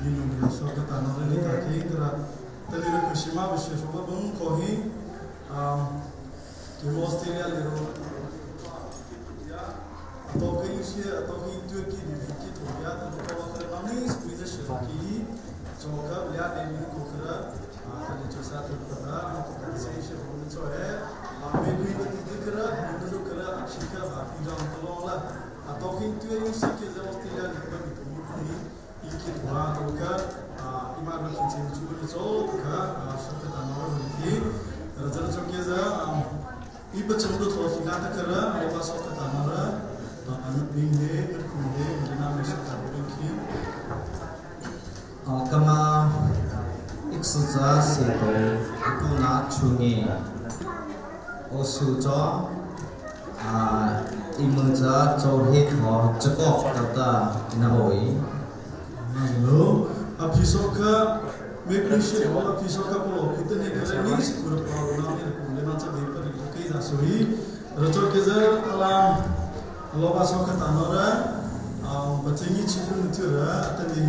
Minung so ka ta no le ta ke kra tali ra kushima ba she so ba bung ko hi ke Australia le ro to ke she to ki tu ki di ki to ya to ko kra na ni squeeze she ki cho ka ya de ni ko kra ta le cho sa to kra ma ko ka se she ko ni cho he me kui ba ti kra ni lu kra a chi ka ba pi jang to lo la a to ki tu ye si ke za Australia le ba mi to ni i ki wa to ka ima ro ki chen chu ni cho ka so ka ta no ni ki ra jar cho ke za i pa chang do tho ki na ta kra lo ba so ka ta no ra anu bing de ku de ni na me so ta ro ki. Kama iksuza se to tu na chungi osu cho a imuza chor he tho chakok ta ta na oi. Hello, a phiso ka me prishe ho a phiso ka ko kitne kare ni pura pa na ne ko le na cha de par ke za soi racho ke za ala lo ba so ka ta no ra a bachengi chi nu chu ra ta ni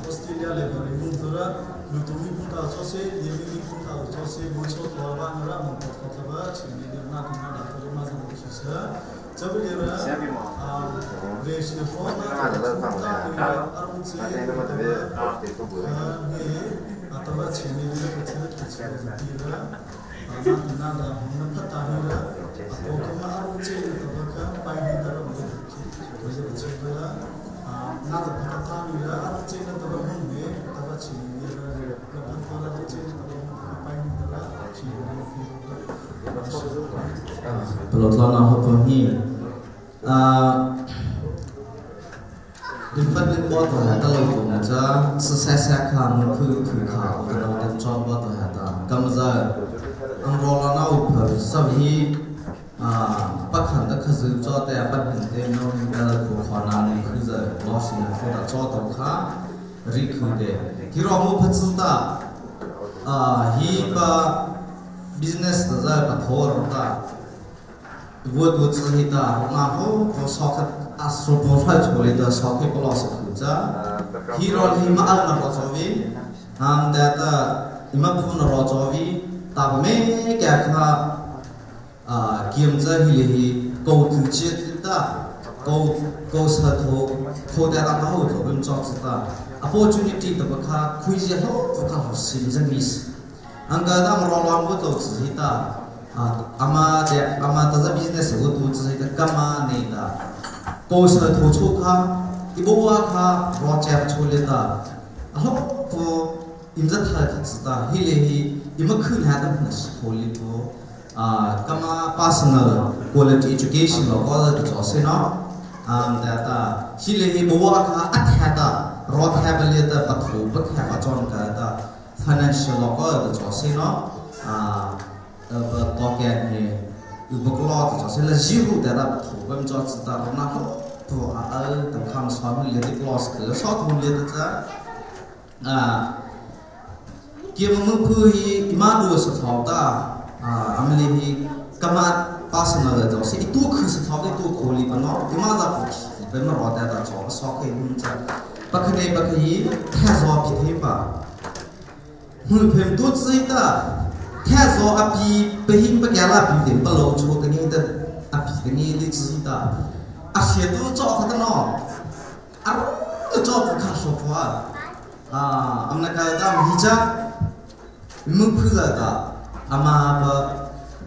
Australia le ba ni mu ra lu tu mi pu ta cho se ye mi pu ta cho se bu cho to ba na ra mo ko ko ba chi ni de na na da to ma za mo chi sa cha bu le ra a re shi fo na ta ar mu che ataba chini le ko che ko che ti ra na na da na phata ni ra ko ko ma aru che to ba ka pai ni da ra mo ki ko je che ba na da phata ni ra aru che na to ba mun ne ataba chini ni ra la phan fa la che to ba mun pai ni da ra chi ni fi. Pelotla na ho pon hi a din pat din bo to ha ta lo ko na cha sa sa sa kha mu khu khu kha ko na ta chon bo to ha ta kam za ang ro la na u pha sab hi a pa khan da kha zu cho te pa hin te no hin da ko kha na ni khu za lo si na ko ta cho to kha ri khu de ki ro mu pha chu ta a hi pa business ta za pa thor ta wo du chi hi ta na ho ko so kha asro bo fa chu le da so ke ko lo so khu cha hi ro hi ma al na ro cho vi ham da ta ima phu na ro cho vi ta me kya kha a kiam cha hi le hi ko tu chi ta ko ko sa tho tho da ta ma ho tho bim cho ta opportunity ta ba kha khui je ho kha ho sim za mis ang ga da ro lo mo to chi ta ama de ama ta za business ho tu chi ta kama ne ta ko sa tho chu kha i bo wa kha ro cha chu le ta a ho ko im za tha kha chi ta hi le hi i ma khun ha ta na ho li to a kama personal quality education lo ko da cho se no am da ta hi le hi bo wa kha a tha ta ro tha ba le ta pa tho ba kha ba chon ka ta financial lo ko da cho se no a ba to ke ni u ba ko lo cho se la ji hu da da tho ba cho chi ta ro na ho to a al tam kham sa mi le de los ke so thu le ta cha a kia ma mu phu hi ima du sa tho ta a am le hi kama personal da cho se i tu khu sa tho de tu ko li pa no ima za ko ki ba ma ro da da cho so ke hun cha pa khne pa khi tha zo pi the pa hun phem tu chi ta tha zo a pi pe hin pa kya la pi dem pa lo cho ta nge ta a pi ta nge li chi ta a xie tu cho kha ta no a ro cho kha so phwa a am na ka da hi cha mu phu za ta ama ba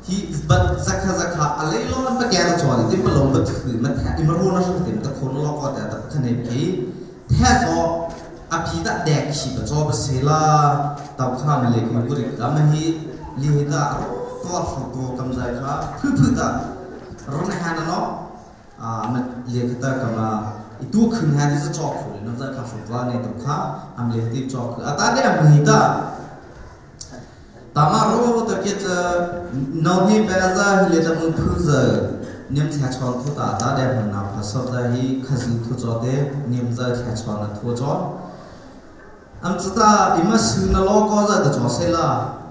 hi ba zakha zakha a le lo pa kya la cho ni tim pa lo ba thu ma tha i ma ro na so tim ta khon lo ko ta ta khane ki tha zo a pi da dek chi ba cho ba se la ta kha ma le ki bu ri ka ma hi li hi ta to fu to kam zai kha phu phu ta ro na ha na no a ma le ka ta ka ma i tu khun ha ni cho khu le no za kha fu wa ne to kha am le ti cho khu a ta de am hi ta ta ma ro ta ke cha no hi pa za hi le ta mu phu za niam thia chon thu ta ta de na pha so za hi kha zu thu cho de niam za thia chon na thu cho am chu ta i ma su na lo ko za ta cho se la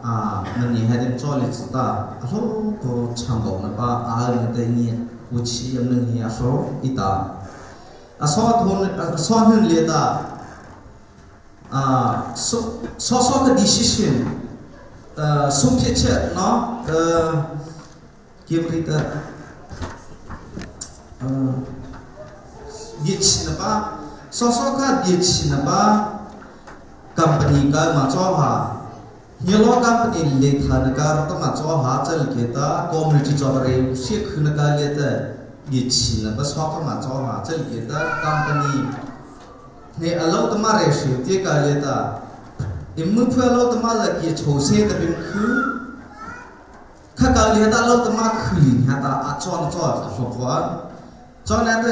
a na ni ha dem cho le chu ta a lo ko chang bo na pa a ni te ni u chi am ni hi a so i ta a so thun a so hun le ta So so ka decision ဆုံးဖြတ်ချက်နော်အဲကိမရိတာဒီချင်ပါစောစောကဒီချင်ပါ company ကမှာချောဟာညလော company လေခါနကာတမချောဟာချလကေတာ community ချောရေရှိခနကလေတဲ့ဒီချင်ပါစောကမှာချောဟာချလကေတာ company နေအလောတမရေရှိတေကလေတာ อิมุเพื่อเราตมาละกีโชเซตเป็นคือข้ากาเลียตาเราตมาคือลินฮะตาอาจอนจอสบวันจอนนั้นแต่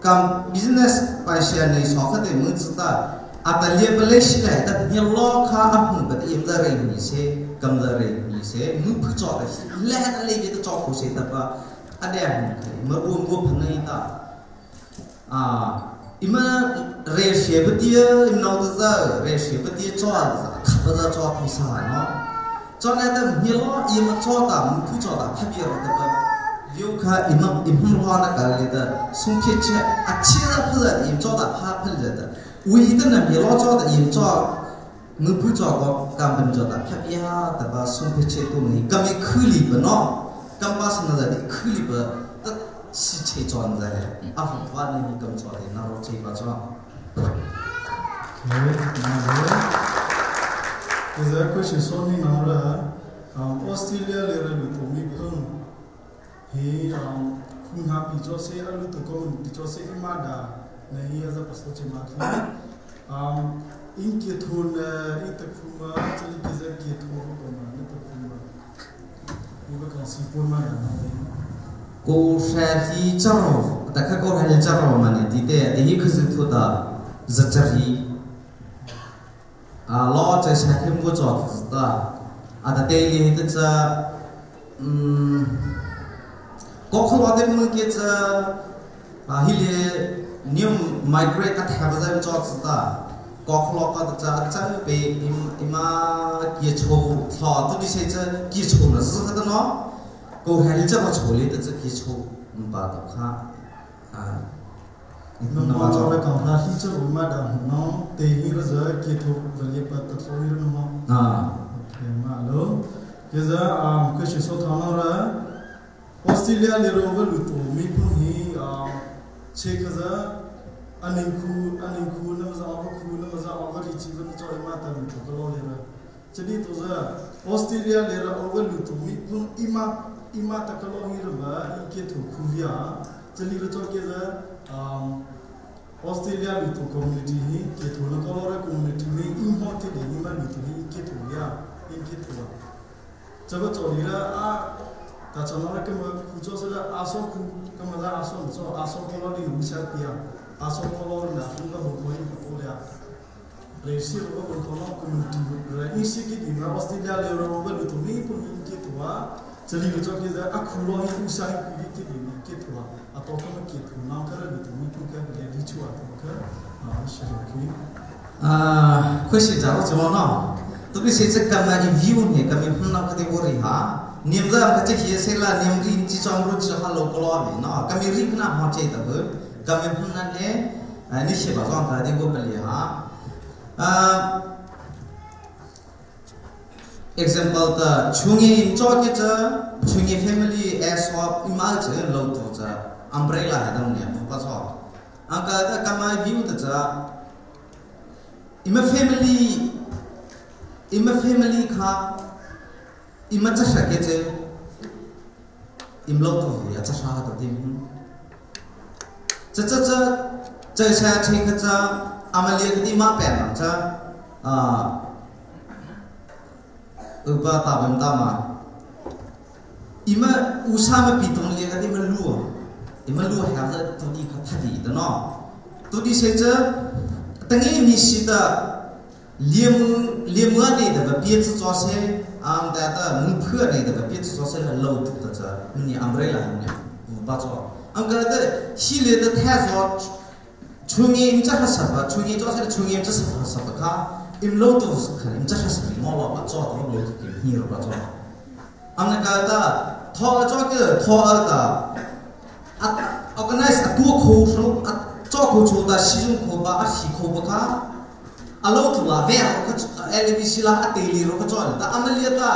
กำ business ไปเชียในสองก็แต่มือจุดตาอาตเลียไปเลยสิเลยแต่เนี่ยล้อข้าอัพหุ่นปฏิเอ็มจะเรียนมีเซกำจะเรียนมีเซมือผู้จอดแต่แล่อะไรก็จอดโคเซแต่ว่าอันเดียมารวมรวมพันนี่ตาอ่า อิมาเรเชบตีอิมนาวจะเรเชบตีจอดขับจะจอดพิซาเนาะจอดนั่นแต่เฮียล้ออิมาจอดตามุผู้จอดตาพับเยอะแต่ว่ายูคาอิมาอิมรอนักอะไรแต่สงเขเชอาชีพเพื่ออิมจอดตาพาเพื่อแต่วิธีนั้นเฮียล้อจอดอิมจอดมือผู้จอดก็กำเป็นจอดตาพับเยอะแต่ว่าสงเขเชตัวนี้ก็ไม่คือลีบเนาะกำบ้าสนั่นแหละคือลีบ 是车转在，阿福发你咁做的，那我车把做。 Okay, 那个 question 说你拿了，Australia 来了路途没碰，嘿，空哈比较些，阿路途讲比较些伊马达，那伊阿是不是去马去？因结婚呢，因得空嘛，这里其实结婚不嘛，你得空嘛，你不讲是不嘛的那。 ကိုရှာတီချောတခါကိုဟဲချောမနေတီတဲ့ဒီခစထုတာဇချရီအာလောချရှာခေမကိုချောတာအတတေလီတချအမ်ကိုခလောတဲ့မကေချအာဟီလေ new migrate အထဘဇမ်ချောတာကောခလောကတချအချပေအင်အမကေချိုသောတူဒီစေချကေချိုနစခတနောကိုဟဲလချောချိုလေတချကေချိုပါတော့ခါအာ နမောတော့ကောင်လာဟိချောမဒါနောတေဟိရဇကေထိုဗလေပတ်တဆိုရနမော အာ Okay မလို့ကေဇာအမ် question ဆိုထောင်းလာ Australia လေရောဝလူတူမိဖုန်ဟီအမ်ချေကဇာအနင်ခုအနင်ခုနမဇာအဘခုနမဇာအဝရီချီဝန်ချောမတာလူတူကလောလေရချဒီတူဇာ Australia လေရောဝလူတူမိဖုန်အီမာအီမာတကလောဟီရဘာအင်ကေတူခုဗီယာချလီရချောကေဇာအမ် Australia လူတူ community ဟိကေတူလကလောရ community နေအင်ဟောတေဒီမလူတူဟိကေတူယာအင်ကေတူဇဘချောလီရာအာတာချောနရကမခုချောစလာအာဆောခုကမလာအာဆောချောအာဆောကလောဒီဝရှာတီယာအာဆောကလောနာခုကဘကိုင်းကိုလျာရေစီဘဘကိုနော community ရအင်စီကဒီမ Australia လေရောဘလူတူမီပုန်ကေတူဝါချလီချောကေဇာအခုလောဟိဥဆိုင်ကူကေဒီကေတူဝါအတော့ကမကေတူနောင်ကရလူတူမီပုကလေဒီချွာတော့ကအာရှရခိ အာ question ကြတော့ကျွန်တော်နော်သူကစေချကမ review နေကမဖနာကတဲ့ဝရီဟာနိမ်ဇာကချေဆေလာနိမ်ရီချီချောင်းရုချဟာလောကလောမေနော်ကမရိခနာဟောချေတဘကမဖနာနေနိရှေဘာဇောင်းတာဒီကိုပလီဟာအာ example တာချုံငင်ကြောကချချုံငင် family as of imal ချေလောတူချ umbrella ဟဲ့တော့နေဘာချောအင်ကာတကမ view တချ ima family ima family ခါ ima cha sha ke che im lo to ya cha sha ta tim cha cha cha cha sha che kha cha amalia ki ma pen ma cha a upa ta bam ta ma ima usa ma pi tong le ka ti ma lu ima lu ha za tu di kha tha di ta no tu di se cha တငယ်မီရှိတာလျမ်လျမ်ငါနေတဲ့ပြည့်စောစေအမ်ဒါတာမူဖွနေတဲ့ပြည့်စောစေလောတူတချာမနီအမ်ဘရဲလာနေဘာချောအမ်ကတဲ့ရှိလေတဲ့ထဲစောချုံငင်ချခဆာချုံငင်ချောစေချုံငင်ချဆာဆာခါအင်လောတူခါအင်ချခဆာမောလောဘာချောတော့လောတူကိဟီရဘာချောအမ်ကတာထောချောကေထောအတာ organize အတူခိုးဆိုအကြောခုချိုတာရှိုံခိုပါအရှိခိုပခါ A lo tu la ve ro ka LBC la a te li ro ka chon ta amalia ta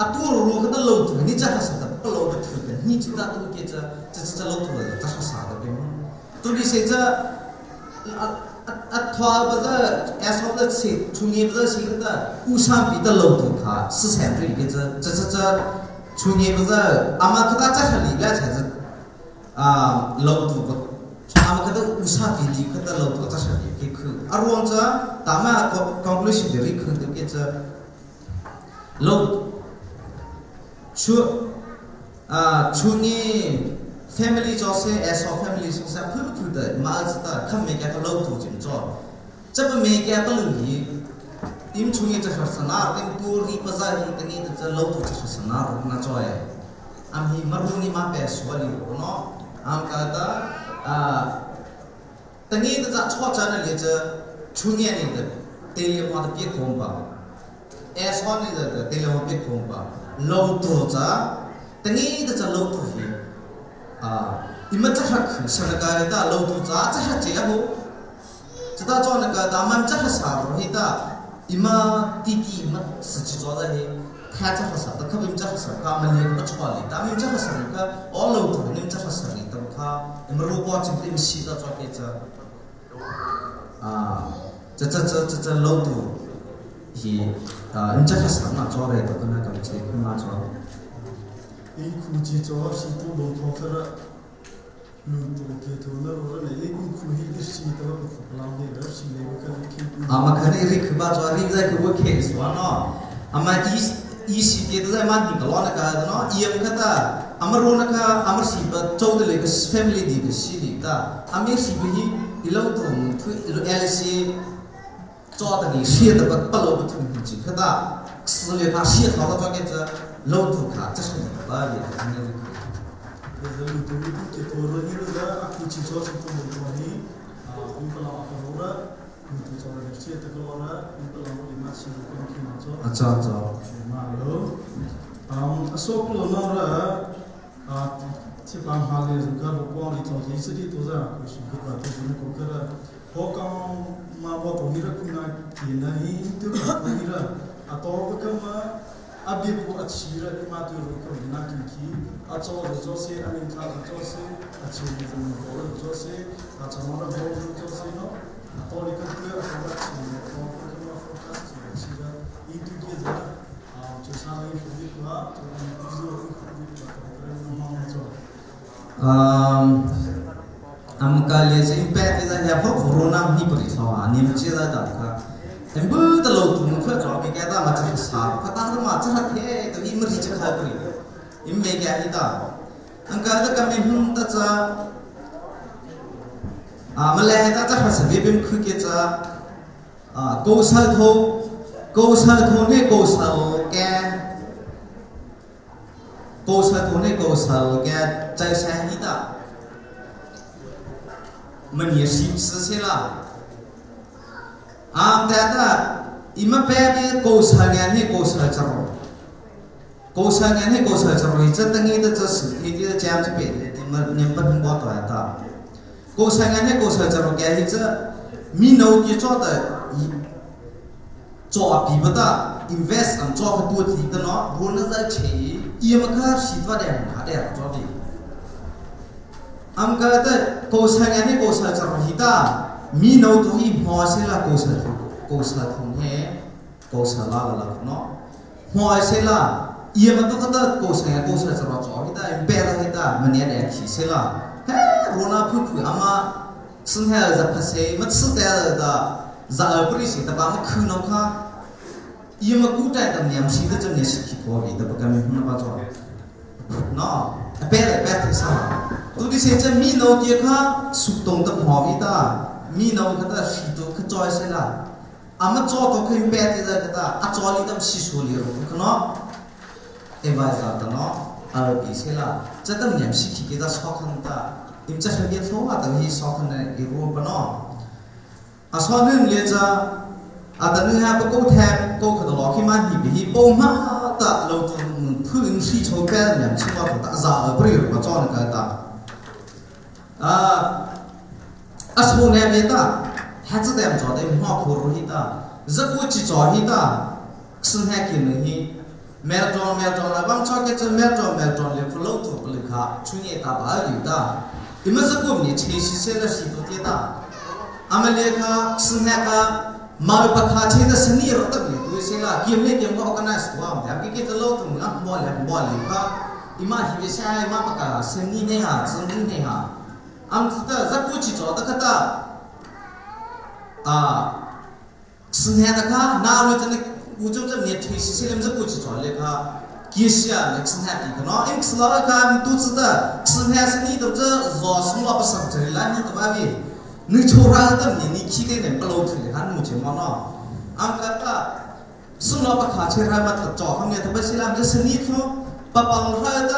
a tu ro ro ka ta lo tu ni cha sa ta pa lo ta thu ta ni chi ta tu ke cha cha cha lo tu la ta sa ta pe tu ni se cha a thwa ba da as of the se chungi ba si ta u sa pi ta lo tu kha si sem ri ke cha cha cha cha chungi ba da ama ka ta cha khali la cha cha a lo tu ba ama ka ta u sa pi li ka ta lo tu cha sa ke khu arwang cha ta ma conclusion de ri khu de ke cha lo chu a chungi family cho se as of family so se phu phu de ma ta kham me ka lo tu chim cho cha pa me ka pa lu hi im chungi cha sana tim tu ri pa za hi tani ta lo tu cha sana ro na cho e am hi maru ni ma pe swali ro no am ka ta a tani ta cha cho cha na le cha chungi ni de te le ma ta pi khom pa e so ni de te le ma pi khom pa lo tu cha tani ta cha lo tu hi a ima cha kha sa na ka ta lo tu cha cha kha che bo cha ta cho na ka ta man cha kha sa ro hi ta ima ti ti ma si chi cho da hi kha cha kha sa ta kha bim cha kha sa ka ma le ka chwa li ta mim cha kha sa ka all lo tu nim cha kha sa ni ta kha ima ro ko chim tim si ta cho ke cha a cha cha cha cha cha lo tu hi a im cha kha sa na cho re ta ka na kam che ma cho 一苦吉做是多龙头克了，路多给头那罗那一苦一是多不浪的，是那个可能。 ama khane ri khba cho ri zai khu ke swa no ama i i si te zai ma ni ka na ka no iem kha ta amar ro na ka amar si ba chau de le ka family di ka si di ta amir si bi hi ilo tu thu ilo lc cho ta ni si ta ba pa lo bu thu chi kha ta si le ka si tha ka ke cha lo tu kha cha si ba le ni ri khu. 这路多路给头罗尼罗的阿苦吉做是多龙头尼，啊，我们老阿罗了，路多做了是这个罗了，我们老里嘛是路跟去嘛做。 a cha cha 嘛lo，啊，说不罗那了，啊，这帮哈嘞，这个路光里头也是的都是啊，可是个都是那个了，我讲嘛我同意了，可能给呢，对吧？同意了，啊，到不个嘛。阿别不阿起了，你妈对路口你那进去，阿做就做些，阿领卡就做些，阿钱就多了就做些，阿怎么了多就做些喏，阿到里个对阿到阿钱，到个嘛 focus 就起了，一对接着，啊，就上一副的话，就一做一副的话，都慢慢做。 um am ka le che impact da ya pho corona hi pari thawa nim che da da ka em bu da lo tu mu kha cho me ka da ma cha sa ka ta ma cha the to hi mri cha kha pari im me kya hi ta ang ka da ka me hum ta cha a ma le ta cha kha sa be bim khu ke cha a ko sal tho ko sal tho ne ko sal ke ko sal tho ne ko sal ke chai sa hi ta มันเนี่ยสิสิละอามแต่ถ้าอิมาเปเนี่ยกูสัญญาเนี่ยกูสัญจรกูสัญญาเนี่ยกูสัญจรจะตั้งนี้จะสิ่งที่จะจำจะเป็นมันเนี่ยมันบอกตัวตากูสัญญาเนี่ยกูสัญจรแกที่จะมีโน้ตที่做的做比不得 invest อัน做个ตัวที่的เนาะรู้นั่นจะเฉยอีมันก็สิตัวเดียวหาเดียว做的 am ka ta ko sa nga ni ko sa cha hi ta mi no tu hi mo se la ko sa thu ko sa thong he ko sa la la la no mo se la ye ma to ka ta ko sa nga ko sa cha ro cho hi ta pe la hi ta ma ne de khi se la he ro na phu phu ama sin he za pha se ma tsi ta da za a pri si ta ba ma khu no kha ye ma ku ta ta nyam si ta cham ne si khi ko ri ta ba ka mi na ba cho no เป๊ะเป๊ะที่สาตัวที่เสียจะมีโนเกียค่ะสุดตรงตะหอมีตามีโนค่ะตาสีตัวค่ะจอยเสียละอามาจอตัวขึ้นเป๊ะที่จะตาอาจอลีตั้งสีสุลีรู้ค่ะเนาะเอวายซาตเนาะอาร์บีเสียละจะตั้งเนี่ยสีขี้เกียจชอบขันตาอิมจะเขียนโซ่ว่าตั้งที่ชอบขันในอีรูปเนาะอาชอบนึ่งเลียจะอาตอนนี้ฮะปะกูแทบกูขดหลอกขึ้นมาหีบหีบโป้มาตาเราจะพื้นที่โชว์แก้เนี่ยชื่อว่าตาซาเปรียบจอนกันตาอาอาสมุนเนี่ยตา孩子的做的毛苦如的，日过去做的，是那个呢？แมวจรแมวจรแล้วบางชอบก็จะแมวจรแมวจรเลยฟลุกถูกเลยค่ะช่วยเนี่ยตาบ้าอยู่ตาอีมันสักคนเนี่ยเชียร์เสียแล้วสิตัวเตี้ยตาอเมริกาสเนกามาปะคาเชนสนีรตักเนี่ยตัวเสียละเกมเนี่ยเกมก็ออกกันสตัวแบบกี่จะเล่าถึงนักบอลแหลมบอลเลยค่ะอีมาฮิเวชายมาปะกาสนีเนี่ยฮะสนีเนี่ยฮะอันที่สักกูจิจอตะคตาอ่าสเนกานาลุจะเนี่ย 我就这年推西西，们是过去做那个，其实啊，那吃饭地可能，因为吃了个肚子的，吃饭是你都这老什么不上这来，你都把比，你抽上的你你起的人不露出来，还弄什么呢？俺个个，什么不卡车还没得找，他们都不是那么是你从不帮他的，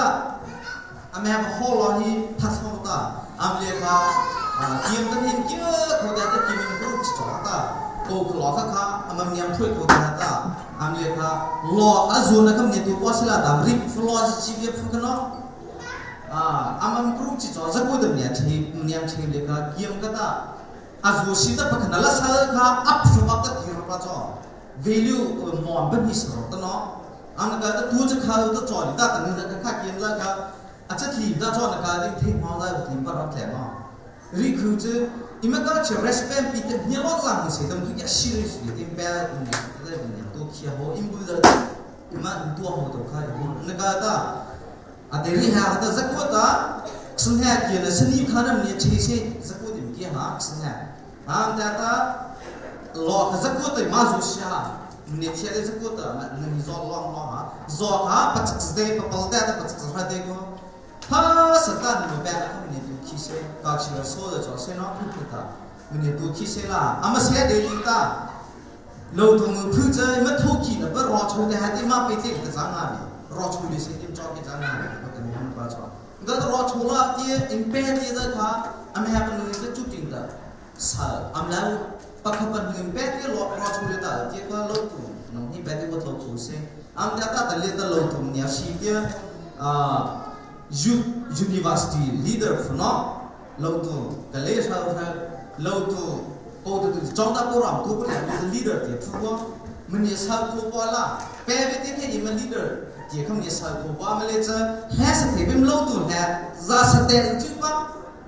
俺们还不好了去他说的，俺们那个啊，他们的人叫他的他们不去找的。โอ้ขลอค่ะค่ะอามันยังช่วยตัวตาอามเลียค่ะลออาจูนะครับเนี่ยตัวปอสละตามริบฟลอสจีเวฟกันเนาะอามันกรุ๊ปจิจอจะกูเดิมเนี่ยเชยเนี่ยเชยเลยค่ะเกี่ยมกันตาอาจูชีตะปะขนาดละสาค่ะอัพสุบักตะทีรปะจอ value มอนเป็นนิสรตเนาะอันก็ตัวจะขาตัวจอดตาแต่นี่จะค่ะเกี่ยมละค่ะอาจจะทีตาจอนะค่ะที่เทมอได้ทีมปะรับแหลมรีคือจะอิมก็จะ respect ปีเตเนี่ยลอสังเสียตรงที่ serious ที่เป็นเนี่ยได้เป็นเนี่ยตัวเขียวอิมบุลอิมาตัวหัวตัวข้าอยู่นักตาอันเดียร์หาแต่สักว่าตาสัญญาเกี่ยวกับสนิทขนาดเนี่ยเชื่อสักว่าเดี๋ยวเกี่ยวหาสัญญาอันเดียร์ตาหลอกสักว่าตัวมาสุเชียเนี่ยเชื่อสักว่าตัวมันมีจอลองลองฮะจอฮะปัจจุบันปัจจุบันปัจจุบันเด็ก他是干么办？他们都去些，搞起来说的做些喏，不知道，们都去些啦。俺们现在的哒，老同们负责么偷气了，不绕出的还得嘛被这个脏啊的，绕出的些点找给脏啊的，不跟你们把错。我绕出了的，因白的这他，俺们还不能是注定的，是俺们来不可不能白的绕绕出的哒，这个老同，侬你白的我偷出些，俺们家大的的老同你要是的啊。University leader ฟนอเราตัวกะเลชาวไทยเราตัวโกตัวจองตาโปรามตัวเป็น leader เดียวทุกว่ามันเนี่ยชาวตัวปล่ะแปลไปที่นี่มัน leader เดียวคำเนี่ยชาวตัวว่ามันเลยจะแฮ่สติเป็นเราตัวแฮ่ซาสเตนจุดว่า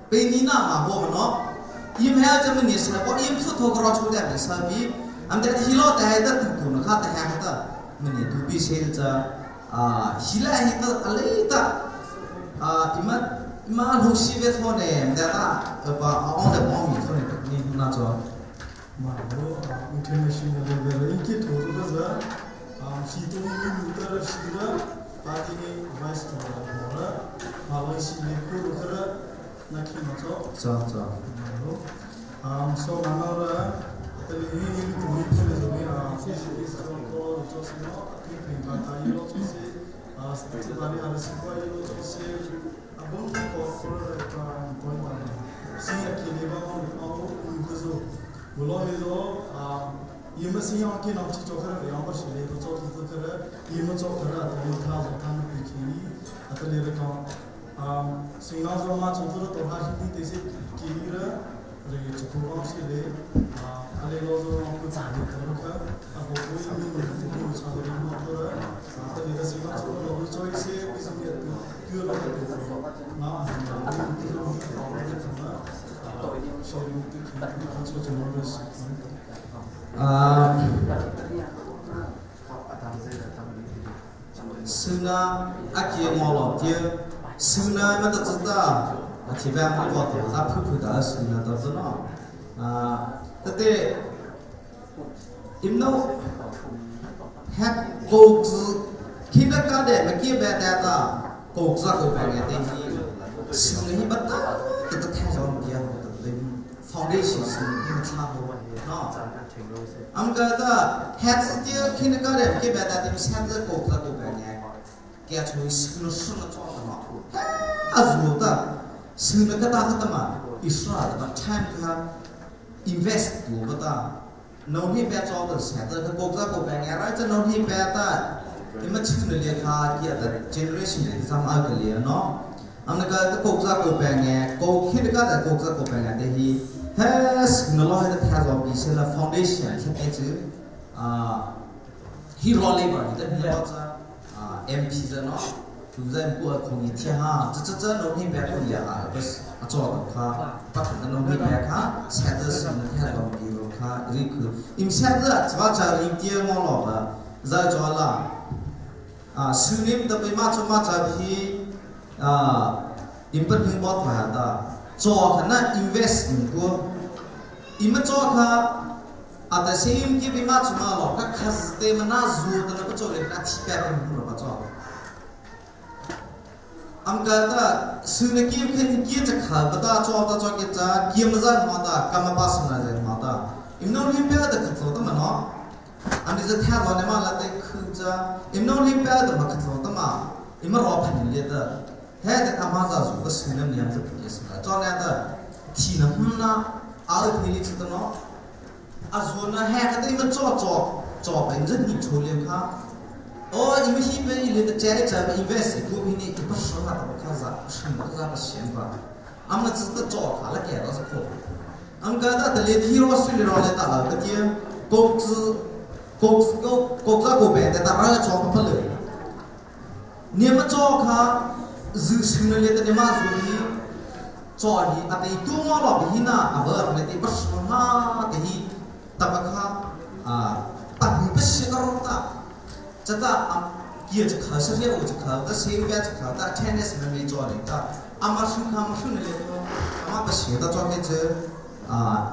เป็นนี่น่ามาหัวมันเนาะยิ้มแฮ่จะมันเนี่ยชาวยิ้มสุดทกรอชูได้เป็นชาวบีอันเดียที่เราแต่ให้ตัดตัวนะครับแต่ให้ตัดมันเนี่ยตัวพิเศษจะฮิลาฮิตอะไรตัดอิมาลูกชีวิตคนเนี่ยแต่ละเออเอาแต่มองมีคนเนี่ยนี่น่าจะมาโอ้ international level อีกที่ถูกก็จะชีตัวนี้มีตัวชีระปาตินี่ vice ตัวละมาเลเซียคู่ละนักขี่มาจ่อจ่อจ่อโซมาโนระแต่นี่นี่ถูกนี่คือจะมีที่ชีวิตตัวตัวตัวสิ่งนั้นที่เป็นการตายโลกสิ่งสถานีอะไรสิ่งว่าโลกสิ่งabang ko ko ka point si akile ba on au unkuzo bulo hizo yima si yang ki nam chi chokara yang ba shile to chok to kara yima chok kara to ni tha zo than pi ki atale re ka sing na zo ma chok to ha shi ni te se ki ra re chok ko shi le ale lo zo ku cha ni to ka a bo ko ni ni ni cha ri mo to ra atale ra sing na chok lo choi se pi sing ya tu tu lo to na ni ni sharing tu ki ha cho cho mo sư na a kia ngò lọ kia sư na mà ta ta à thì ba mà có thể ra phu phu ta sư na ta nó à ta thế im nâu hết câu chữ khi mà cả để mà kia bé ta ta câu chữ câu bé nghe tên gì sư na hi bắt ta ta ta theo dõi kia foundation sư hi mà cha hồ nó am cái ta hết kia khi nó cái để kia bé ta tìm xem cái câu chữ câu bé ngheแกช่วยซื้อซื้อจอดเนาะอาจูตาซื้อนักตาขตมาอิสระแต่ time ค่ะ invest ตัวก็ตาน้องที่แปลจอดเสียแต่ก็กจะก็แปลงอะไรจะน้องที่แปลตาที่มันชื่อเรียกค่ะเกี่ยวกับ generation ที่ทำอะไรกันเลยเนาะอันนั้นก็กจะก็แปลงไงก็คิดก็แต่กจะก็แปลงแต่ที่ He na lo he tha zo bi se la foundation tha ke chu hi ro labor hi ta hi lo cha MP za no tu za ku a khong i thia ha cha cha cha no hi pe ko ya ha bas a cho ta kha pa kha no hi pe kha sa da su na tha lo bi ro kha ri khu im sa da chwa cha ri tie ngo lo ba za cho la a su nim ta pe ma cho ma cha hi a im pat hing bot ma ta cho kha na invest in ko im cho kha ata sim ki bi ma chuma lo ka khas te mana zu ta na cho le na thi pe ta hu ba cho am ka ta su na ki khen ki cha kha ba ta cho ta cho ke cha ki ma za ma ta ka ma pa su na za ma ta im no lim pe ta kha tho ta ma no am ni za tha zo ne ma la te khu cha im no lim pe ta ma kha tho ta ma im ro phan le ta he ta ka ma za zu ka su na niam za ki su na cho na ta thi na hum na a thi li chu ta no อาส่วนนะแหกก็ได้มันจ่อจ่อจ่อเป็นเรื่องหิโชเลียค่ะโอ้ยไม่ใช่เป็นเรื่องเจ๊จะไป invest กูพี่นี่不是嘛？我看啥什么啥个钱吧？俺们只是จ่อ卡了给到是可，俺们个他这里提了水了来打了个天，工资工资工工资够白的，打了จ่อ不了。你们จ่อ卡日生了的你妈主意，จ่อนี่อะแต่ตัวงอหลอกที่น่ะอะเบอร์ในที่不是嘛แต่ที่ตะคาอ่าตัดไปเสียก็รู้ตาจะตาเกียร์จะขาเสียอุจะขาแต่เสียแวจะขาแต่เทนนิสมันไม่จอเลยตาอามาสุขามาสุนี่เลยตัวอามาไปเสียตาจอแค่เจอ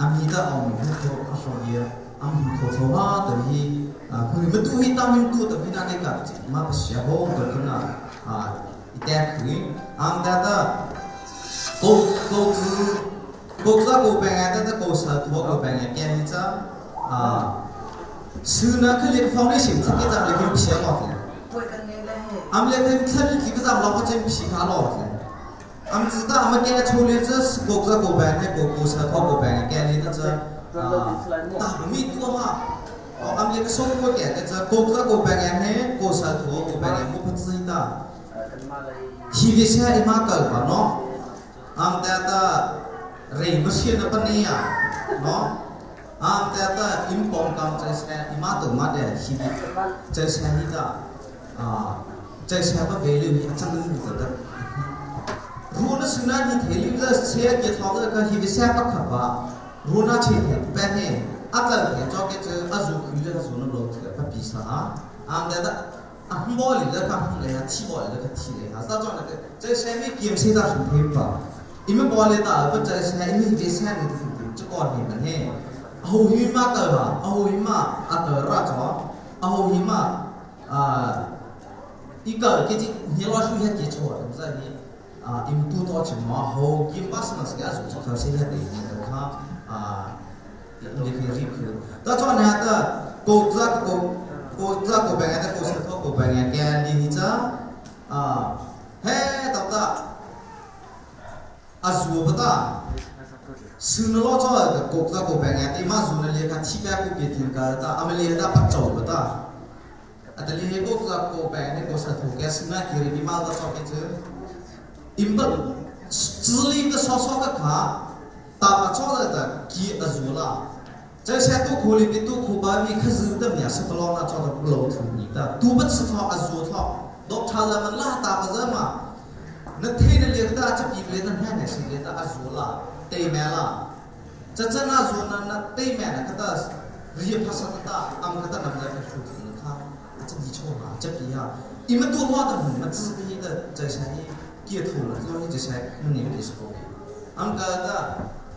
อามีตาเอามีผู้เขาอาสเยียอามีเขาเขาว่าแต่ที่คือมันตัวที่ตามมันตัวแต่ที่นั่นเองกับมาไปเสียโหตัวขึ้นอ่ะอีแต่คืออันแต่ตาโกโกคือโกซาโกเป็นไงแต่โกซาตัวโกเป็นไงแกนี่จ้าซื้อนะคือเรียก foundation ที่จะเรียกเพียงหรอก俺们连他村里几个咱老婆真皮卡老子，俺们知道俺们给他处理这是国家国办的国国车靠国办的，给你那这啊大米多哈，哦，俺们连个收过给的这国家国办的呢，国车土国办的，我不知道。ชีวิตใช่มากเกินกว่าเนาะ俺们แต่แต่เรียนไม่เชื่อนะปะเนี่ยเนาะอันแต่แต่อิมปองกำใจแช่อิมาตุมาเดชีวิตใจแช่นี่ก็ใจแช่ว่าเวลืมจังเลยนี่ก็รู้นะสุนัขนี่เทลิมจะเสียเกี่ยวกับก็ชีวิตแช่ปักขับว่ารู้นะเฉยเป็นเนี่ยอาจจะเห็นจอแกเจออาจูคือเรื่องสูนโลกเลยพระปีศาจอันแต่แต่อันบอลเลยก็อันเลยที่บอลเลยก็ที่เลยฮะถ้าจอเนี่ยใจแช่ไม่เกี่ยวเสียดายสุดเทปะอิมบอลเลยแต่ว่าใจแช่อิมใจแช่นี่จะก่อนเห็นมันเนี่ยအဟိုဟိမတော်ပါအဟိုဟိမအတော်ရချောအဟိုဟိမအာอีก个给这你老师也给错，不是你啊，因多多钱嘛，好，金巴斯那是个做做谁也得你看啊，你可以去。但做呢的，国家国国家国办的国是托国办的，给你这啊，嘿，到的，啊，做不到。ซื้อล้อจ้อยกับกบจะกบแบงไงที่มาสูนเรียกที่แม่กูเกียรติกันตาอเมริกาปัจจุบันตาอัตลีกบจะกบแบงในกษัตริย์ถูกแกสมาคิริมาตาชอบเจออิมบัต智力的少少个卡，ตามาจ้อยแต่กีอจูล่ะใจแช่ตัวคูลิปิตัวคูบามีขยืดเนี่ยสตลอนะจ้อยตัวโลถึงนี่ตาตัวบัตสทออจูทอดอกชาลามันล่าตามาเจอมานั่นเทนเรียกตาจะปีเรียนนั่นแห่งสิ่งเรียกตาอจูล่ะเตยแม่ล่ะจะจะน่าจูนั้นนะเตยแม่นะก็จะเรียกภาษาตาอังก็จะนำใจไปสู่ถึงค่ะจะดีชอบอ่ะจะปีอ่ะอีมันตัวว่าแต่หนุ่มมัน自闭的在ใช้เกียร์ถูกแล้วตัวนี้จะใช้มันนี่ไม่ได้สกอังก็จะ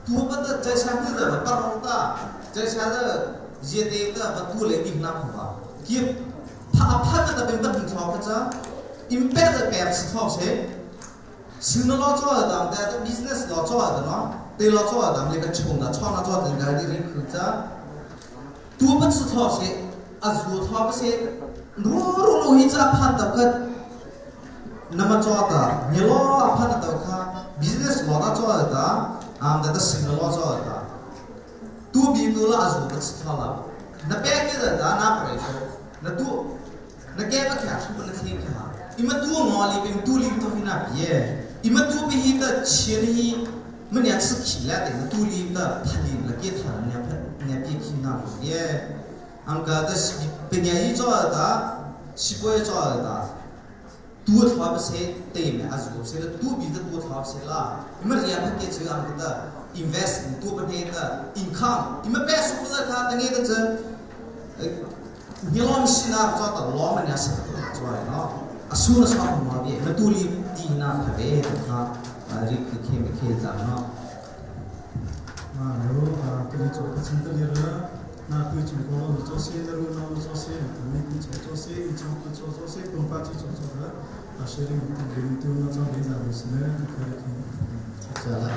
ตัวมันจะใช้เพื่อแบบปรตาจะใช้เจเตก็ประตูเลยดิ่งน้ำหัวเกียร์ถ้าพักก็จะเป็นบันทึกทองก็จะอิมเปอร์แบบสทองเชซื้อน้อจ้อยดำแต่ business ล้อจ้อยดำเนาะตีล้อจ้อยดำเลยก็ชงนะชอบนะจ้อยถึงการที่เรื่องคือจะตัวมันสุดท้อเสียอาจูท้อไม่เสียรู้รู้รู้ที่จะพันต่อกันนำมาจ้อยแต่เนี่ยล้อพันต่อค่ะ business ล้อนะจ้อยแต่อ่าแต่สิ่งล้อจ้อยแต่ตัวบีตัวละอาจูมันสุดท้อละนับแปลกที่จะนับไปโชนับตัวนับแก้มาแค่ชุดมันทิ้งค่ะอีมันตัวงอลีเป็นตัวลีตัวที่นับเย่อีมันตัวไปที่แต่เชียร์ที่么年吃起来的独立的拍的了给他年拍年别去那耶，俺个的是别年一做的，西瓜一做的，多他不是对面啊，如是的多比的多他不是啦，你们也不给这样的 invest 多不那的 income，你们别说不是他等于的这，你老是那做到老么年是做喏，啊，输了啥毛病？那独立地那特别的他。ri khe me khe ta no ma ro a ke cho ka chin ta ra na ku chu ko lo cho se na ru no cho se mi ku cho cho se i cho ku cho cho se pom pa chi cho cho ra a sharing ti ri tu na cho be za ru se ne ka khe cha la.